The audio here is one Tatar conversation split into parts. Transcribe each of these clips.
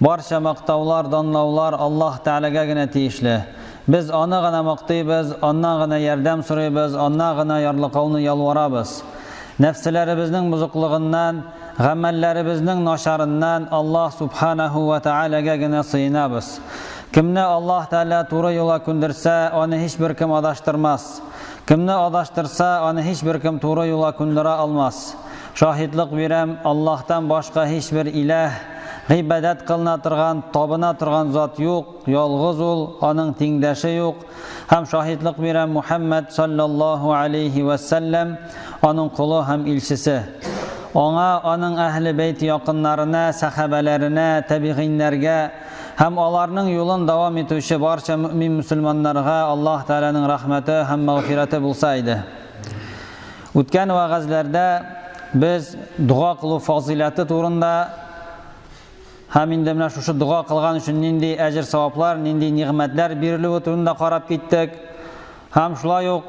Барча мактаулар, данлаулар Аллаһ Тәгаләгә генә тиешле. Без Аны гына мактыйбыз, Аннан гына ярдәм сорыйбыз, Аннан гына ярлыкауны ялварабыз. Нәфселәребезнең бозыклыгыннан, гамәлләребезнең начарыннан Аллаһ Субханаһу ва Тәгаләгә генә сыенабыз. Кемне Аллаһ Тәгалә туры юлга күндерсә, аны һичбер кем адаштырмас. Кемне адаштырса, аны һичбер кем туры юлга күндерә алмас. Шаһитлык бирәм, Аллаһтан башка һичбер иләһ, гыйбадәт кылына торган, табына торган зат юк, ялгыз ул, аның тиңдәше юк. Һәм шаһитлык бирәм, Мухәммәд саллаллаһу алейһи вә сәлләм аның колы һәм илчесе. Аңа, аның әһле бәйт якыннарына, сәхабәләренә, тәбигыйннәргә һәм аларның юлын дәвам итүче барча мөэмин мөселманнарга Аллаһ Тәгаләнең рәхмәте һәм мәгъфирәте булса иде. Үткән вәгазьләрдә без дога кылу фазыйләте турында һәм инде менә шушы дога кылган өчен нинди әҗер-саваплар, нинди нигъмәтләр бирелүе турында карап киттек. Һәм шулай ук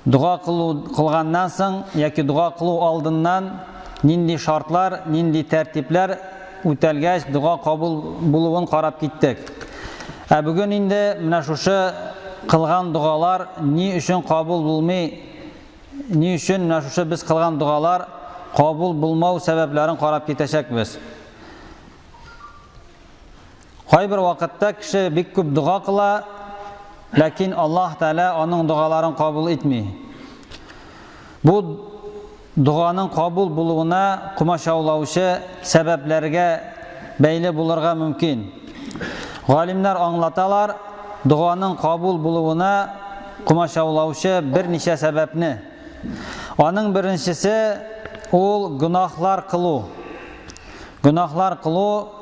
дога кылу кылганнан соң яки дога кылу алдыннан нинди шартлар, нинди тәртипләр үтәлгәч дога кабул булуын карап киттек. Ә бүген инде менә шушы кылган догалар ни өчен кабул булмый Ни өчен менә шушы без кылган догалар кабул булмау сәбәпләрен карап китәчәкбез. Кайбер вакытта кеше бик күп дога кыла, ләкин Аллаһ Тәгалә аның догаларын кабул итми. Бу доганың кабул булуына комачаулаучы сәбәпләргә бәйле булырга мөмкин. Галимнәр аңлаталар, доганың кабул булуына комачаулаучы берничә сәбәпне. Аның беренчесе ул гөнаһлар кылу. Гөнаһлар кылу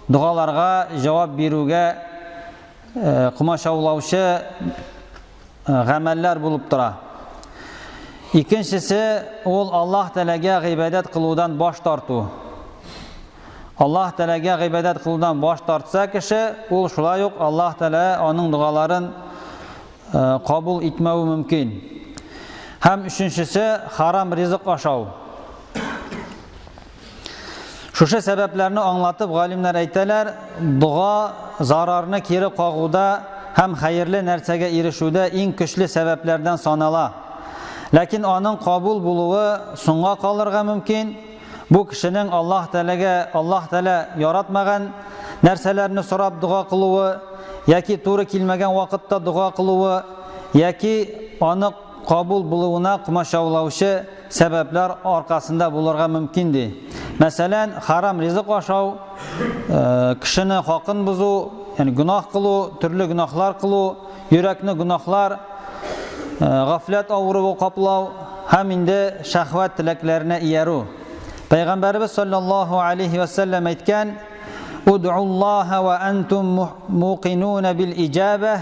догаларга җавап бирүгә э, комачаулаучы э, гамәлләр булып тора. Икенчесе ул Аллаһ Тәгаләгә гыйбадәт кылудан баш тарту. Аллаһ Тәгаләгә гыйбадәт кылудан баш тартса кеше, ул шулай ук Аллаһ Тәгалә аның догаларын э, кабул итмәве мөмкин. Һәм өченчесе харам ризык ашау. Шушы сәбәпләрне аңлатып галимнәр әйтәләр, дога зарарны кире кагуда һәм хәерле нәрсәгә ирешүдә иң көчле сәбәпләрдән санала. Ләкин аның кабул булуы соңга калырга мөмкин. Бу кешенең Аллаһ Тәгаләгә Аллаһ Тәгалә яратмаган нәрсәләрне сорап дога кылуы яки туры килмәгән вакытта дога кылуы яки аны кабул булуына комачаулаучы сәбәпләр аркасында булырга мөмкин ди. Мәсәлән, харам ризык ашау, э, кешене хакын бозу, ягъни гөнаһ кылу, төрле гөнаһлар кылу, йөрәкне гөнаһлар, э, гафләт авыруы каплау һәм инде шәһвәт теләкләренә иярү. Пәйгамбәребез саллаллаһу алейхи ва сәлләм әйткән: "Уд'уллаһа ва антум муқинуна бил иҗабә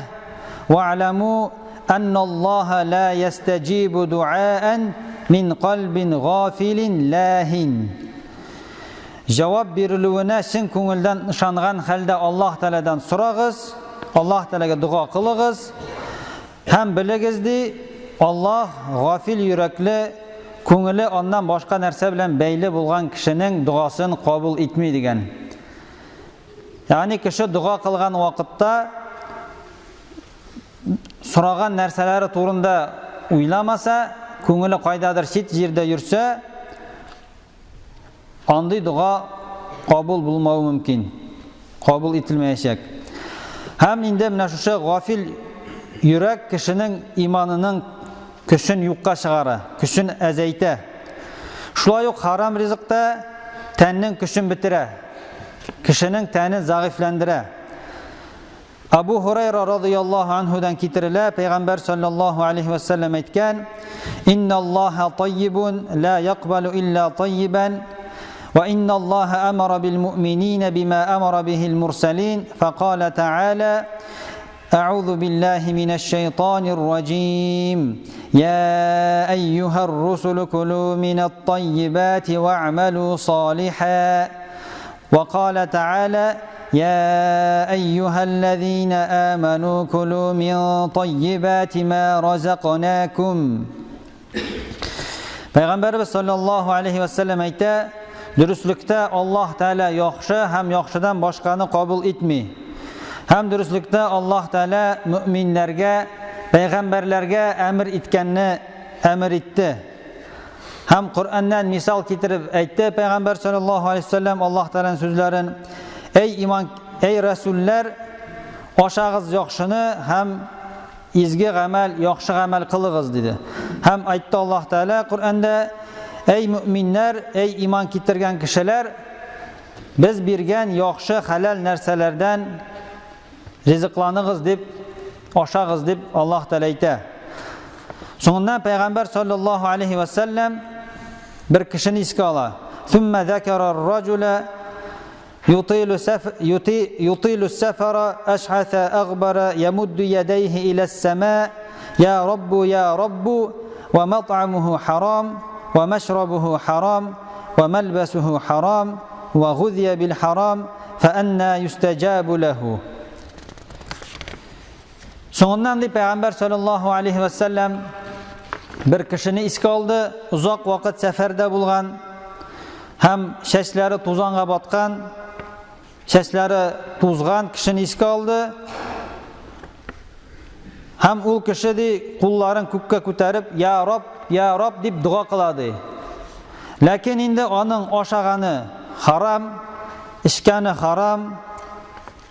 ва'ламу анналлаһа ла ястаҗибу дуаан мин кальбин гафилин лахин." Җавап бирелүенә чын күңелдән ышанган хәлдә Аллаһ Тәгаләдән сорагыз, Аллаһ Тәгаләгә дога кылыгыз һәм белегез ди, Аллаһ гафил йөрәкле, күңеле аннан башка нәрсә белән бәйле булган кешенең догасын кабул итми дигән. Ягъни кеше дога кылган вакытта сораган нәрсәләре турында уйламаса, күңеле кайдадыр чит җирдә йөрсә, Андый дога кабул булмавы мөмкин. Кабул ителмәячәк. Һәм инде менә шушы гафил йөрәк кешенең иманының көчен юкка чыгара, көчен әзәйтә. Шулай ук харам ризыкта тәннең көчен бетерә. Кешенең тәнен зәгыйфьләндерә. Абу Һурайра радыяллаһу анһудан китерелә, Пәйгамбәр саллаллаһу алейхи ва сәлләм әйткән: "Инналлаһа таййибун ла якбалу илля таййибан, ва инналлаһа амара бил муъминина бима амара бихил мурсалин, фақала таала: أعوذ بالله من الشيطان الرجيم يا أيها الرسل كلوا من الطيبات واعملوا صالحا وقال تعالى يا أيها الذين آمنوا كلوا من طيبات ما رزقناكم Пәйгамбәрбез саллаллаһу алейхи ва саллям әйтә, Дөреслектә Аллаһ Тәгалә яхшы һәм яхшыдан башканы кабул итми. Һәм дөреслектә Аллаһ Тәгалә мөэминнәргә, пәйгамбәрләргә әмер иткәнне әмер итте. Һәм Коръәннән мисал китереп әйтте пәйгамбәр саллаллаһу алейһи вәсәлләм Аллаһ Тәгаләнең сүзләрен: "Әй иман, әй рәсүлләр, ашагыз яхшыны һәм изге гамәл, яхшы гамәл кылыгыз", диде. Һәм әйтте Аллаһ Тәгалә Коръәндә: "Әй мөэминнәр, әй иман китергән кешеләр, без биргән яхшы хәләл нәрсәләрдән ризыкланыгыз дип, ашагыз дип Аллаһ Тәгалә әйтә. Соңыннан пәйгамбәр саллаллаһу алейхи ва сәлләм бер кешене искә ала. Thumma zakara ar-rajula yutilu saf yuti yutilu safara ash'atha aghbara yamuddu yadayhi ila as-sama ya rabbu ya rabbu wa mat'amuhu haram wa mashrabuhu haram wa malbasuhu haram wa ghudhiya bil haram fa anna yustajabu lahu. Соңыннан ди пәйгамбәр саллаллаһу алейхи ва саллям бер кешене искә алды, озак вакыт сәфәрдә булган һәм чәчләре тузанга баткан, чәчләре тузган кешене искә алды. Һәм ул кеше ди кулларын күккә күтәреп, "Я Раб, я Раб" дип дога кыла ди. Ләкин инде аның ашаганы харам, эчкәне харам,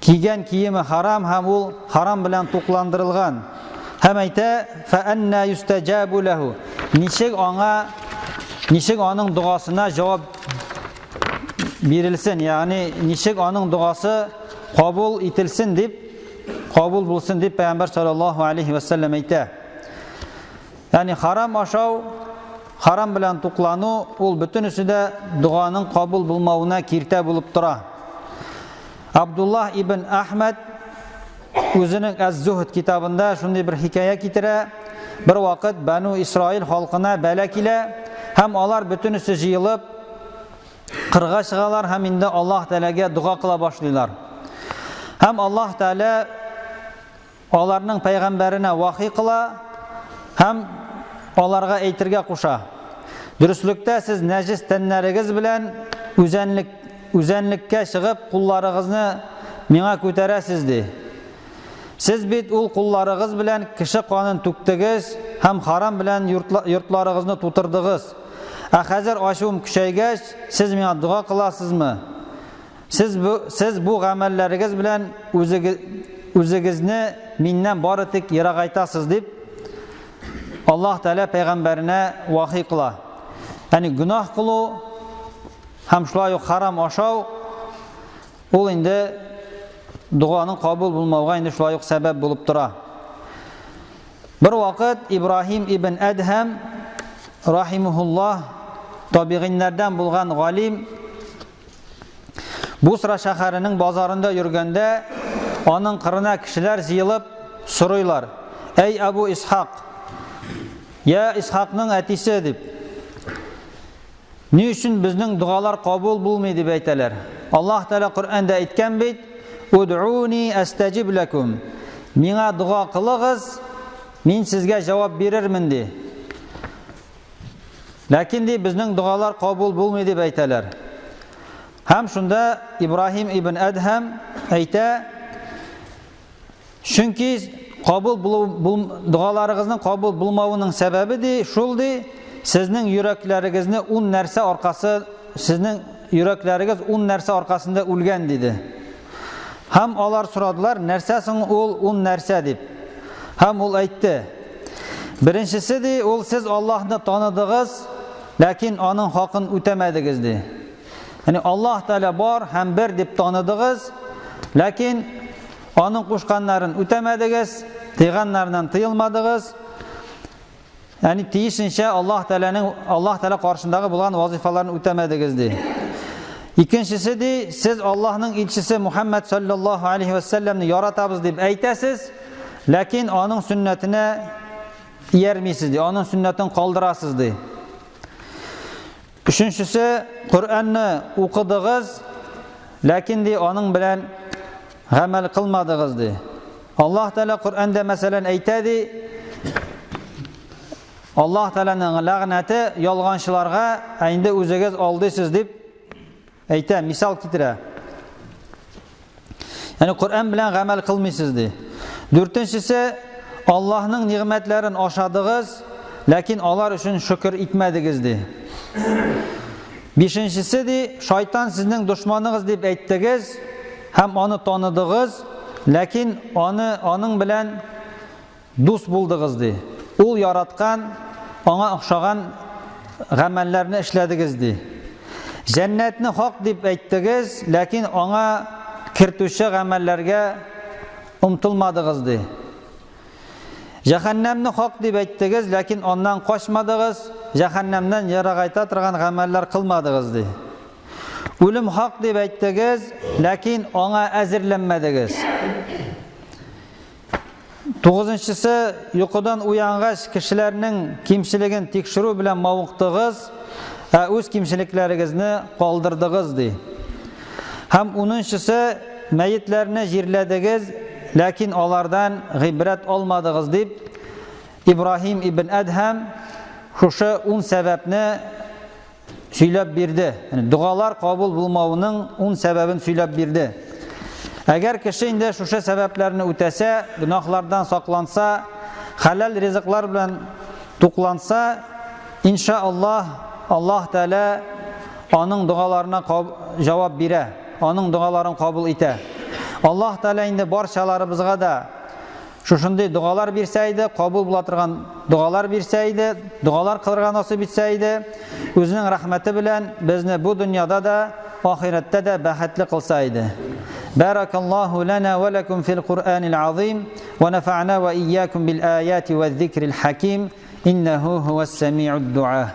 Кигән киеме харам һәм ул харам белән тукландырылган. Һәм әйтә, фәәннә юстәҗабу ләһу. Ничек аңа, ничек аның догасына җавап бирелсен, ягъни ничек аның догасы кабул ителсен дип, кабул булсын дип Пәйгамбәр саллаллаһу алейхи ва сәлләм әйтә. Ягъни харам ашау, харам белән туклану, ул бөтенесе дә доганың кабул булмавына киртә булып тора. Абдуллаһ ибн Әхмәд үзенең Әз-Зуһд китабында шундый бер хикәя китерә. Бер вакыт Бану Исраил халкына бәла килә һәм алар бөтенесе җыелып кырга чыгалар һәм инде Аллаһ Тәгаләгә дога кыла башлыйлар. Һәм Аллаһ Тәгалә Аларның пәйгамбәренә вахи кыла һәм аларга әйтергә куша. Дөреслектә сез нәҗес тәннәрегез белән үзәнлек, үзәнлеккә чыгып кулларыгызны миңа күтәрәсез ди. Сез бит ул кулларыгыз белән кеше канын түктегез һәм харам белән йортларыгызны тутырдыгыз. Ә хәзер ачуым көчәйгәч, сез миңа дога кыласызмы? Сез бу, сез бу гамәлләрегез белән үзегез, үзегезне миннән бары тик ерагайтасыз дип Аллаһ Тәгалә пәйгамбәренә вахи кыла. Ягъни гөнаһ кылу һәм шулай ук харам ашау ул инде доганың кабул булмауга инде шулай ук сәбәп булып тора. Бер вакыт Ибраһим ибн Әдһәм рахимухуллаһ табигыйннәрдән булган галим Бусра шәһәренең базарында йөргәндә, аның кырына кешеләр җыелып сорыйлар: "Әй Абу Исхак, я Исхакның әтисе" дип. Ни өчен безнең догалар кабул булмый дип әйтәләр. Аллаһ Тәгалә Коръәндә әйткән бит: "Удуни астаҗиб лакум." Миңа дога кылыгыз, мин сезгә җавап бирермен ди. Ләкин ди безнең догалар кабул булмый дип әйтәләр. Һәм шунда Ибраһим ибн Әдһәм әйтә, чөнки кабул булу, бул, догаларыгызның кабул булмавының сәбәбе ди, шул ди, сезнең йөрәкләрегезне ун нәрсә аркасы, сезнең йөрәкләрегез ун нәрсә аркасында үлгән диде. Һәм алар сорадылар, нәрсә соң ул ун нәрсә дип. Һәм ул әйтте, беренчесе ди, ул сез Аллаһны таныдыгыз, ләкин аның хакын үтәмәдегез ди. Ягъни Аллаһ Тәгалә бар һәм бер дип таныдыгыз, ләкин аның кушканнарын үтәмәдегез, тыйганнарыннан тыелмадыгыз. Ягъни тиешенчә Аллаһ Тәгаләнең Аллаһ Тәгалә каршындагы булган вазифаларын үтәмәдегез ди. Икенчесе ди, сез Аллаһның илчесе Мухаммад саллаллаһу алейхи ва саллямны яратабыз дип әйтәсез, ләкин аның сөннәтенә иярмисез ди, аның сөннәтен калдырасыз ди. Өченчесе, Коръәнне укыдыгыз, ләкин ди аның белән гамәл кылмадыгыз ди. Аллаһ Тәгалә Коръәндә мәсәлән әйтә ди, Аллаһ Тәгаләнең ләгънәте ялганчыларга, ә инде үзегез алдыйсыз дип әйтә, мисал китерә. Ягъни Коръән белән гамәл кылмыйсыз ди. Дүртенчесе, Аллаһның нигъмәтләрен ашадыгыз, ләкин алар өчен шөкер итмәдегез ди. Бишенчесе ди, шайтан сезнең дошманыгыз дип әйттегез һәм аны таныдыгыз, ләкин аны аның белән Дус булдыгыз, ди. Ул яраткан, аңа охшаган гамәлләрне эшләдегез, ди. Җәннәтне хак дип әйттегез, ләкин аңа кертүче гамәлләргә омтылмадыгыз, ди. Җәһәннәмне хак дип әйттегез, ләкин аннан качмадыгыз, җәһәннәмнән ерагайта торган гамәлләр кылмадыгыз, ди. Үлем хак дип әйттегез, ләкин аңа әзерләнмәдегез. Тугызынчысы, йокыдан уянгач, кешеләрнең кимчелеген тикшерү белән мавыктыгыз, ә үз кимчелекләрегезне калдырдыгыз, ди. Һәм унынчысы, мәетләрне җирләдегез, ләкин алардан гыйбрәт алмадыгыз, дип, Ибраһим ибн Әдһәм шушы ун сәбәпне сөйләп бирде. Ягъни догалар кабул булмавының ун сәбәбен сөйләп бирде. Әгәр кеше инде шушы сәбәпләрне үтәсә, гөнаһлардан сакланса, хәләл ризыклар белән тукланса, инша Аллаһ, Аллаһ Тәгалә аның догаларына җавап бирә, аның догаларын кабул итә. Аллаһ Тәгалә инде барчаларыбызга да Шушындый догалар бирсә иде, кабул була торган догалар бирсә иде, догалар кылырга насыйп итсә иде, үзенең рәхмәте белән безне бу дөньяда да, ахирәттә дә бәхетле кылса иде. Баракаллаһу лана ва лакум фил Куръанил азим ва нафa'на ва ийякум бил аяти ва зикрил хаким иннаху хуас самиуд дуа.